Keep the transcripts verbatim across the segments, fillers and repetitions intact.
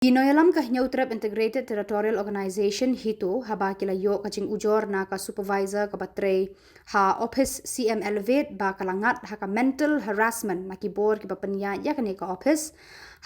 Ki nongïalam ka Hynñiewtrep Integrated Territorial Organization, HITO, haba ki la ïoh ka jingujor na ka supervisor kaba trei ha ophis C M Elevate ba ka la ngat ha ka mental harassment na ki bor kiba pynïaid ïa kane ka ophis.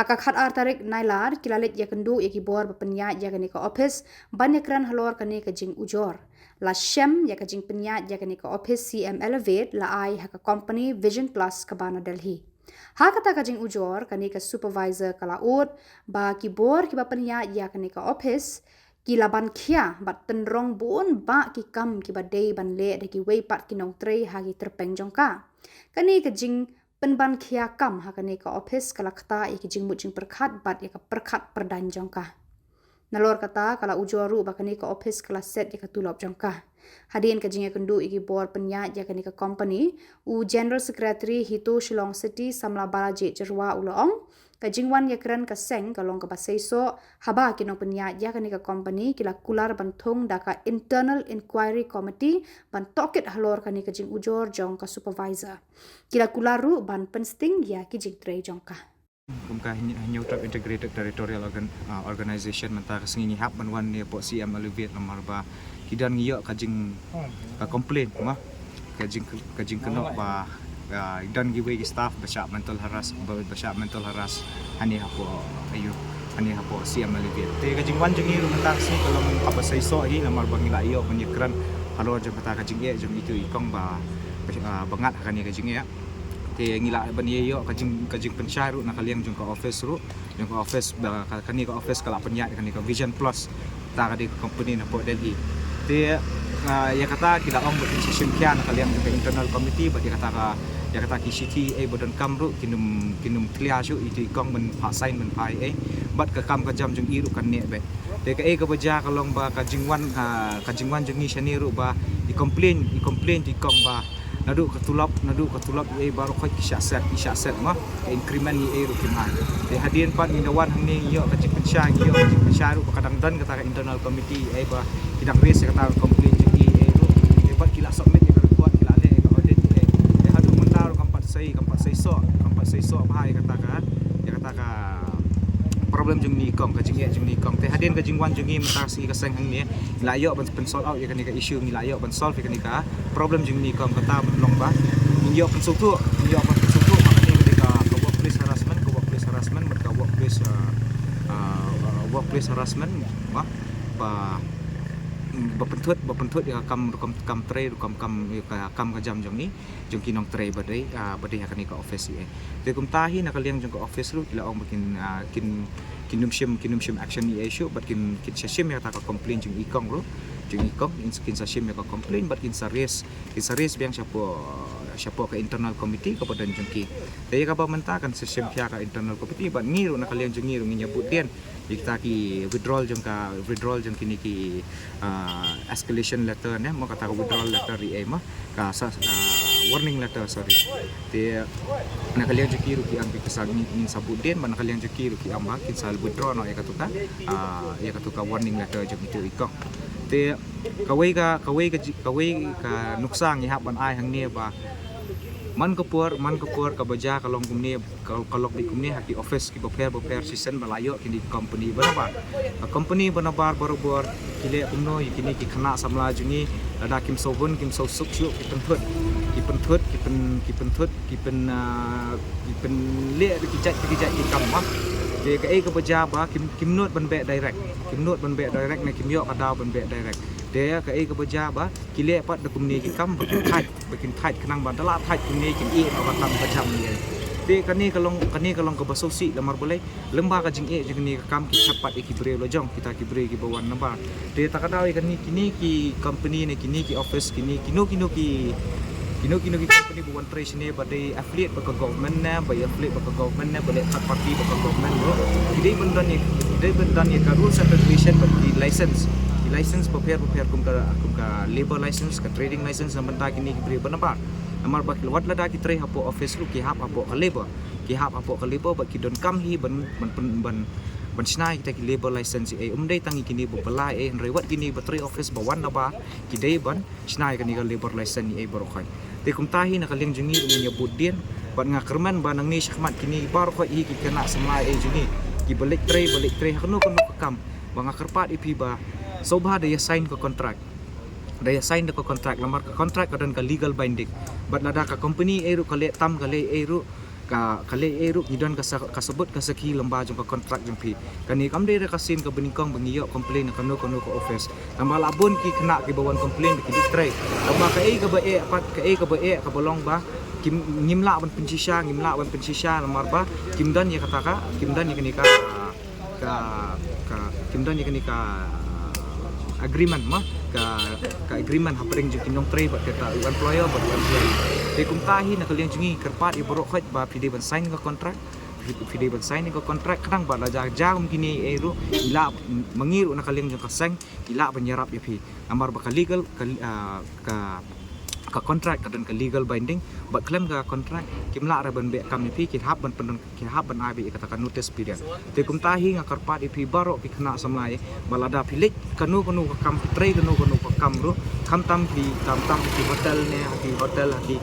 Ha ka khatar tarik Nailar ki la leit ïakynduh ïa ki bor ba pynïaid ïa kane ka ophis ban ïakren halor kane ka jingujor. La shem ïa ka jingpynïaid ïa kane ka ophis C M Elevate la ai ha ka company Vision Plus kaba na Delhi. Ha kata ka jingujor, kane ka supervisor ka la ud ba ki bor kiba pynïaid ïa kane ka ophis ki la ban khia bad tynrong bun bah ki kam kiba dei ban leh da kiwei pat ki nongtrei ha ki tyrpeng jong ka. Kane ka jingpynban khia kam ha kane ka ophis ka la ktah ïa ki jingmut jingpyrkhat bad ïa ka pyrkhat pyrdaiñ jong ka. Nalor kata, ka la ujor ruh ba kane ka ophis ka la set ïa ka tulop jong ka. Hadien ka jingïakynduh ïa ki bor pynïaid ïa kane ka company, u General Secretary HITO Shillong City, Samla Balajied Jyrwa, u la ong, ka jingwan ïakren ka seng ka long kaba seisoh, haba ki nongpynïaid ïa kane ka company ki la kular ban thung da ka Internal Inquiry Committee ban tohkit halor kane ka jingujor jong ka supervisor. Ki la kular ruh ban pynsting ïa ki jingtrei jong ka. Kum ka Hynñiewtrep Integrated Territorial Organ-, ah, Organization, mynta ka sngi ngi hap ban wan ne hapoh C M Elevate namar ba ki don, ngi ïoh ka jing, ka complaint ma, ka jing, ka jingkynnoh ba, ah, don kiwei ki staff ba shah mental harass, ba, ba shah mental harass hangne hapoh, aiu, hangne hapoh C M Elevate. Te ka jingwan jong ngi ruh mynta ka sngi ka long kaba seisoh hi namar ba ngi la ïoh ban ïakren halor jong kata ka jingeh jong itu i kong ba, ah, ba ngat ha kane ka jingeh. Te ngi lah ban ïoh ka jing, ka jingpynshai ruh na ka liang jong ka office ruh, jong ka office ba ka, kane ka office ka la pynïaid kane ka Vision Plus, ta ka dei ka company na pdeng Delhi. Te, ah, ïa kata ki la ong ba kin sa shim khia na ka liang jong ka internal committee, bad ïa kata ka, ïa kata ki shithi ei ba donkam ruh kin ym, kin ym tlia shuh itu i kong ban phah sign ban phah ei, bad ka kam ka jam jong i ruh kan neh beit. Te kaei kaba jia ka long ba ka jingwan, ah, ka jingwan jong ngi shane ruh ba i complain, i complain i kong ba naduh ka tulop, naduh ka tulop i ei baroh khoit ki shah set, i shah set ma, ka increment i ei ruh kim ai. Te hadien pat ngi da wan hangne ngi ïoh ka jingpynshai, ngi ïoh ka jingpynshai ruh ba ka dang don kata ka internal committee i ei ba ki dang raise kata ka complaint jong i ei ruh. Te pat ki la submit ïa ka report, ki la leh ïa ka audit i ei. Te haduh mynta ruh kam pat sei, kam pat seisoh, kam pat seisoh bha ïa kata ka, ïa kata ka problem jong ngi i kong, ka jingeh jong ngi i kong. Te hadien ka jingwan jong ngi mynta ka sngi ka seng hangne, ngi la ïoh ban pynsort out ïa kane ka issue, ngi la ïoh ban solve ïa kane ka problem jong ngi i kong. Kata ban long ba ngin ïoh pynsngewthuh, ngin ïoh ban pynsngewthuh ba kane ka dei ka, ka workplace harassment, ka workplace harassment, bad ka workplace, ah, ah, workplace harassment, ba, ba, ba pynthut, ba pynthut ïa ka kam, rukom kam trei, rukom kam, ïa ka kam ka jam jong ngi, jong ki nongtrei ba dei, ah, ba dei ha kane ka office i ei. Te kumta hi na ka liang jong ka office ruh ki la ong ba kin, ah, kin, kin ym shim, kin ym shim action i ei shuh, bad kin, kin sa shim ïa kata ka complaint jong i kong ruh, jong i kong, kin, kin sa shim ïa ka complaint bad kin sa raise, kin sa raise biang shapoh, shapoh ka internal committee kaba don jong ki. Te ïa kaba mynta kan sa shim khia ka internal committee, bad ngi ruh na ka liang jong ngi ruh ngin ïa bud dien ïa kita ki withdrawal jong ka, withdrawal jong kine ki, ah, escalation letter ne, mo, kata ka withdrawal letter i ei mo, ka sa, ah, warning letter, sorry. Te na ka liang jong ki ruh ki ong ba ki sa, ngin, ngin sa bud dien, bad na ka liang jong ki ruh ki ong ba kin sa withdraw noh ïa katu ka, ah, ïa katu ka warning letter jong itu i kong. Te kawei ka, kawei ka ji-, kawei ka nuksa ngi hap ban ai hangne ba man ka por, man ka por kaba jia ka long kumne, ka, ka long beit kumne ha ki office kiba pher bapher shisien ba la ïoh kine ki company ba nabar. Ka company ba nabar barabor ki leh kumno ïa kine ki khynnah samla jong ngi, lada kim sngewhun, kim sngewsuk shuh, ki pynthut, ki pynthut, ki pyn, ki pynthut, ki pyn, ah, ki pynleh da ki jait, da ki jait ki kam ma. Te kaei kaba jia ba kim, kim nud ban beh direct, kim nud ban beh direct ne kim ïoh ka daw ban beh direct. Te kaei kaba jia ba ki leh pat da kumne ki kam ba kin thait, ba kin thait khnang ba da la thait kumne kin ïeh noh ka kam ka jam i ei. Te kane ka long, kane ka long kaba sngewsih namar balei, lyngba ka jingeh jong kane ka kam ki thep pat ïa ki briew la jong, kita ki briew kiba wan nabar. Te ta ka daw ïa kane, kine ki company ne kine ki office, kine, kino kino ki, kino kino ki company ba wan trei shane ba dei affiliate bad ka government ne, ba affiliate bad ka government ne, ba leh third party bad ka government ruh, ki dei ban don ïa, ki dei ban don ïa ka rules and regulation bad ki license, ki license bapher bapher, kum ka, kum ka labour license, ka trading license, na bynta kine ki briew ba nabar. Namar ba wat lada ki trei hapoh office ruh ki hap hapoh ka labour, ki hap hapoh ka labour bad ki donkam hi ban, ban, ban, ban, ban shna ïa kita ki labour license i ei. Ym dei tang ïa kine ba bylla i ei, hynrei wat kine ba trei office ba wan nabar ki dei ban shna ïa kane ka labour license i ei baroh khoit. Te kumta hi na ka liang jong ngi ruh ngin ïa bud dien, bad nga kyrmen ba nangne shakhmat kine baroh khoit hi ki khynnah samla i ei jong ngi, Ba leit trei, ba leit trei ha kano kano ka kam, ba nga kyrpad ïa phi ba sngewbha da ïa sign ka contract. Da ïa sign da ka contract, namar ka contract ka don ka legal binding. Bad lada ka company ei ruh ka leh tam, ka leh ei ruh, ka, ka leh ei ruh, ngi don ka sa-, ka sabut ka sakhi lyngba jong ka contract jong phi. Kane kam dei re ka sien kaba nyngkong ba ngi ïoh complain na kano kano ka office. Namar la bun ki khynnah kiba wan complain ba ki leit trei. Namar kaei kaba eh pat, kaei kaba eh kaba long ba kim, ngim lah ban pynshisha, ngim lah ban pynshisha namar ba kim don ïa kata ka, kim don ïa kane ka, ka, ka, kim don ïa kane ka agreement ma, ka, ka agreement hapdeng jong ki nongtrei bad kata u employer bad u employee. Te kumta hi na ka liang jong ngi kyrpad ïa baroh khoit ba phi dei ban sign ka contract, phi, phi dei ban sign ka contract khnang ba la jia jia kum kine ei ruh, ngi lah, ma ngi ruh na ka liang jong ka seng ngi lah ban ïarap ïa phi. Namar ba ka legal, ka, ah, ka, ka contract ka don ka legal binding, bad khlem ka contract kim lah re ban beh kam ïa phi, ki hap ban pyndon, ki hap ban ai beit ïa kata ka notice period. Te kumta hi nga kyrpad ïa phi baroh ki khynnah samla ei, ba lada phi leit kano kano ka kam, phi trei kano kano ka kam ruh, khamtam ki, khamtam ki hotel ne, ha ki hotel, ha ki,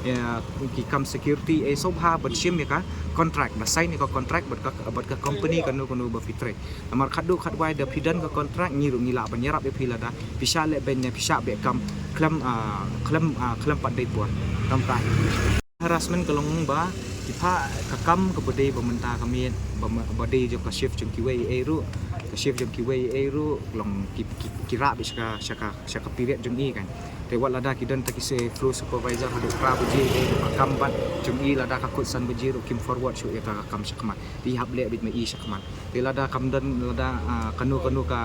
ïa, ki kam security ei, sngewbha ban shim ïa ka contract, ba sign ïa ka contract bad ka, bad ka company kano kano ba phi trei. Namar khatduh khatwai da phi don ka contract ngi ruh ngi lah ban ïarap ïa phi lada phi shah leh beiñ ne phi shah beh kam khlem, ah, khlem, ah, khlem pat dei por. Tang tai. Harassment ka long ba ki phah ka kam kaba dei ba mynta ka miet ba, ba dei jong ka shift jong kiwei ei ruh. Ka shift jong kiwei ei ruh long ki, ki, ki rah beit sha ka, sha ka, sha ka period jong i kan. Te wat lada ki don ta ki se floor supervisor haduh phra baje ei ruh ka kam bad jong i lada ka kut san baje ruh kim forward shuh ïa ka kam shakhmat. Te hap leh beit ma i shakhmat. Te lada kam don, lada, ah, kano kano ka,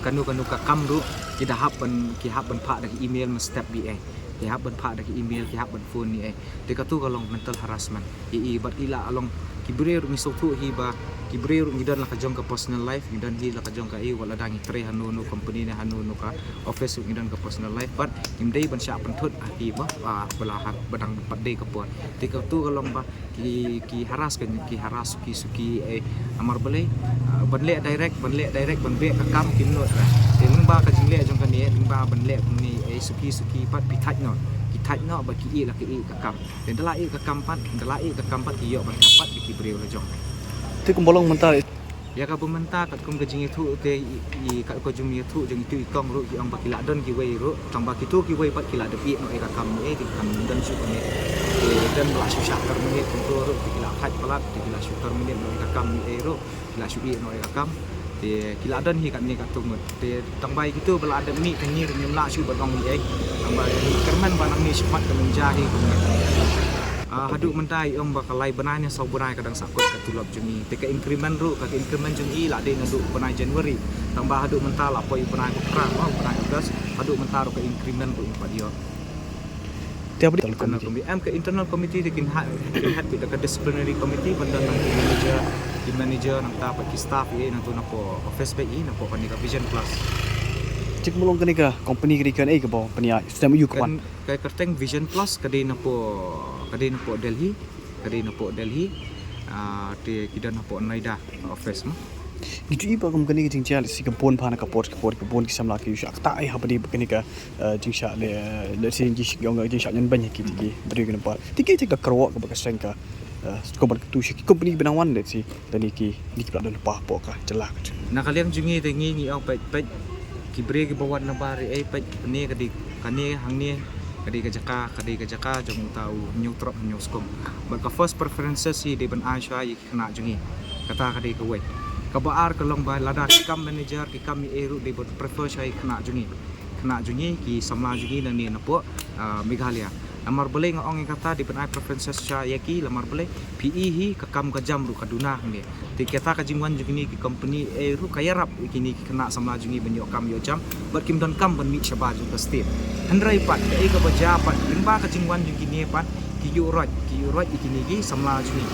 kano kano ka kam ruh ki da hap ban, ki hap ban phah da ka email mynstep beit ei. Ki hap ban phah da ka email, ki hap ban phone beit ei. Te katu ka long mental harassment. Ïa i bad i la long ki briew ruh ngi sngewthuh hi ba ki briew ruh ngi don la ka jong ka personal life, ngi don hi la ka jong ka, i wat lada ngi trei hano hano company ne hano hano ka office ruh ngi don ka personal life bad ngim dei ban shah pynthut ha ki ba, ah, ba la ha ba dang pat dei ka por. Te katu ka long ba ki, ki harass ka, ki harass suki suki ei. Namar balei, ah, ban leh direct, ban leh direct ban beh ka kam kim nud. Te lyngba ka jingleh jong kane, lyngba ban leh kumne ei suki suki pat phi thait noh. Ki thait noh ba ki ïeh la ki ïeh ka kam. Te da la ïeh ka kam pat, da la ïeh ka kam pat ki ïoh ban thap pat ki briew la jong. Te kumba long mynta Ïa kaba mynta katkum ka jingïathuh te i, i kat ka jingïathuh jong itu i kong ruh ki ong ba ki la don kiwei ruh, tang ba kitu kiwei pat ki la dep ïeh noh ïa ka kam ne, ki kam don shuh ne. Te don ba la shu shah terminate kumtu ruh, te ki la thait palat, te ki la shu terminate noh ïa ka kam ne ruh, ki la shu ïeh noh ïa ka kam. Te ki la don hi katne katto ngut. Te tang ba kitu ba la dep mih te ngi ruh ngim lah shuh ban ong ei. Tang ba ngi kyrmen ba nangne shakhmat kan ym jia hi kumne. Ah, haduh mynta i ong ba ka lai bnai ne saw bnai ka dang sahkut ka tulop jong ngi. Te ka increment ruh, ka increment jong i la dei naduh bnai January. Tang ba haduh mynta la poi bnai ba phra, oh, bnai August. Haduh mynta ruh ka increment ruh ngim pat ïoh. Te haba dei ka internal committee, em, ka internal committee te kin ha, kin ha beit da ka disciplinary committee ban don nang ki manager, ki manager nangta pat ki staff ei nangtu napoh office beit ei napoh kane ka Vision Plus. Te kumba long kane ka company ka dei kane kaba pynïaid stem ïa u kyrpad. Ka kyrteng Vision Plus ka dei napoh, ka dei napoh Delhi, ka dei napoh Delhi. Ah, te ki don napoh Noida office mo. Ngi ju i ba kum kane ka jingjia lehse ka bun bha na ka por ka por ka bun ki samla ki ju shah ktah ei haba dei ba kane ka, eh, jingshah leh, lehse jingshah ñion beiñ ha ki, ki briew ki nongpar. Te kaei ka kyrwoh kaba ka seng ka, eh, kaba ka tu sha ki company ba nang wan lehse. Te ngi ki, ngi ki ba la don lypa hapoh ka jylla ka jong. Na ka liang jong ngi te ngi ngi ong peit peit ki briew kiba wan nabar ei peit kane ka dei kane hangne ka dei ka jaka, ka dei ka jaka jong uta u Hynñiewtrep Hynñiewskum. Bad ka first preferences hi dei ban ai shuwa ïa ki khynnah jong ngi. Kata ka dei kawei. Kaba ar ka long ba lada ki kam manager ki kam ei ruh dei ban prefer shuwa ïa ki khynnah jong ngi. Khynnah jong ngi ki samla jong ngi nangne napoh, ah, Meghalaya. Namar balei nga ong ïa kata dei ban ai preferences sha ïa ki, namar balei phi i hi ka kam ka jam ruh ka duna hangne. Te kata ka jingwan jong kine ki company ei ruh ka ïarap ïa kine ki khynnah samla jong ngi ban ïoh kam ïoh jam bad kim don kam ban mih shabar jong ka state. Hynrei pat kaei kaba jia pat lyngba ka jingwan jong kine pat ki ïuh roit, ki ïuh roit ïa kine ki samla jong ngi.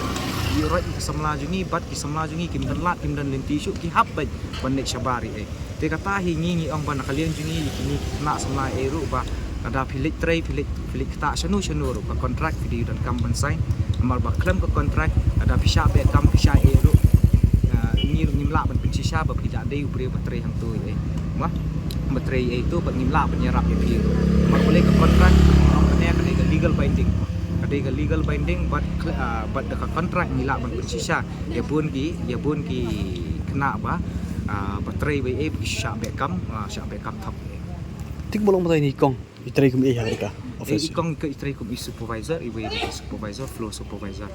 Ki ïuh roit ïa ki samla jong ngi bad ki samla jong ngi kim don lad kim don lynti shuh ki hap beit ban leit shabar ei. Te kata hi ngi ngi ong ba na ka liang jong ngi ïa kine ki khynnah samla ei ruh ba lada phi leit trei phi leit, phi leit ktah shano shano ruh ka contract phi dei donkam ban sign. Namar ba khlem ka contract lada phi shah beh kam phi shah ei ruh, ah, ngi ruh ngim lah ban pynshisha ba phi da dei u briew ba trei hangto ei. Ba, ba trei ei to ba ngim lah ban ïarap ïa phi ruh. Namar balei ka contract ong kane ka dei ka legal binding. Dei ka legal binding, bad kl- ah, bad da ka contract ngi lah ban pynshisha ïa bun ki, ïa bun ki khynnah ba, ah, ba trei ba ei ba ki shah beh kam, ah, shah beh kam thok. Te kumba long mynta ine i kong, i trei kum ei ha kane ka office? I kong ka i trei kum i supervisor, iwei i supervisor, floor supervisor.